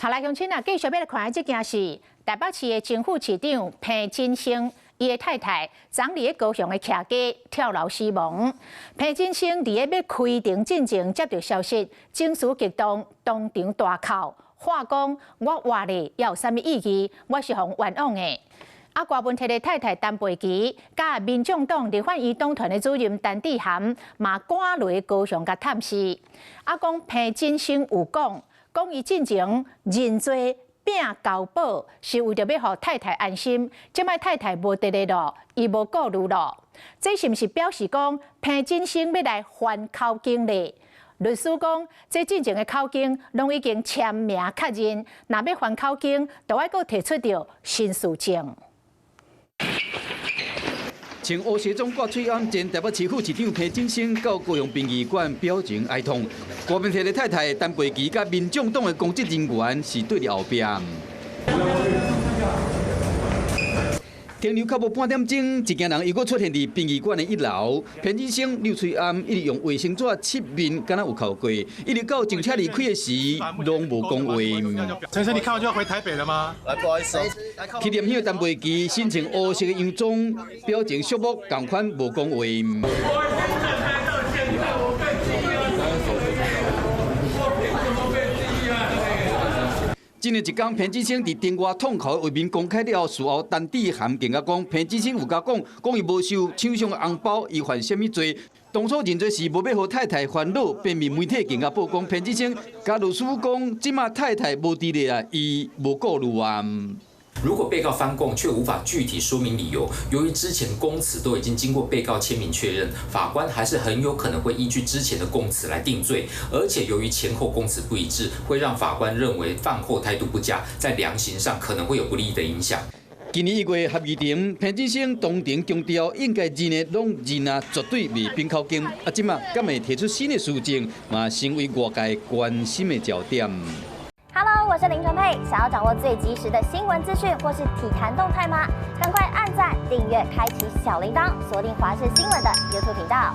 好來，鄉親啊，繼續欲來看的這件事，台北市的前副市長彭錦聲，伊的太太昨佇咧高雄的徛家跳樓死亡。彭錦聲佇咧欲開庭進前接著消息，情緒激動，當場大哭，話講我活咧猶有啥物意義？我是予人冤枉的。啊，郭文鐵的太太陳佩琪，佮民眾黨立法院黨團的主任陳智菡，嘛趕來高雄共探視。啊，講彭錦聲有講，講伊進前認罪拼交保，是為著欲予太太安心。這擺太太無佇咧囉，伊無顧慮囉。這是毋是表示講彭錦聲欲來翻口供咧？律師講，這進前的口供攏已經簽名確認，若欲翻口供，就愛閣提出著新事證。穿烏西裝掛喙罨，前台北市副市長彭錦聲到高雄殯儀館表情哀痛。郭文鐵的太太陳佩琪佮民眾黨的公職人員是對佇後壁。停留較無半點鐘，一行人又閣出現佇殯儀館的一樓。彭錦聲扭喙罨，一直用衛生紙拭面，敢若有哭過。一直到上車離開的時，攏無講話。陳生，你看完就要回台北了嗎？來，不好意思。去念彼個陳佩琪身穿烏色的洋裝，表情肅穆，仝款無講話。今年一工，彭錦聲佇庭外痛哭的畫面公開了後，事後陳智菡更加講，彭錦聲有共講，講伊無收廠商的紅包，伊犯啥物罪？當初認罪時無欲予太太煩惱，平面媒體更加報講，彭錦聲共律師講，這馬太太無佇咧啊，伊無顧慮啊。如果被告翻供卻無法具體說明理由，由於之前供詞都已經經過被告簽名確認，法官還是很有可能會依據之前的供詞來定罪。而且由於前後供詞不一致，會讓法官認為犯後態度不佳，在量刑上可能會有不利的影響。今年1月合議庭，彭錦聲當庭強調，應該認的攏認啊，絕對袂變口供。啊，這馬敢會提出新的事證，嘛成為外界關心的焦點。 Hello，我是林純佩，想要掌握最及時的新聞資訊或是體壇動態嗎？趕快按讚、訂閱、開啟小鈴鐺，鎖定華視新聞的 YouTube 頻道。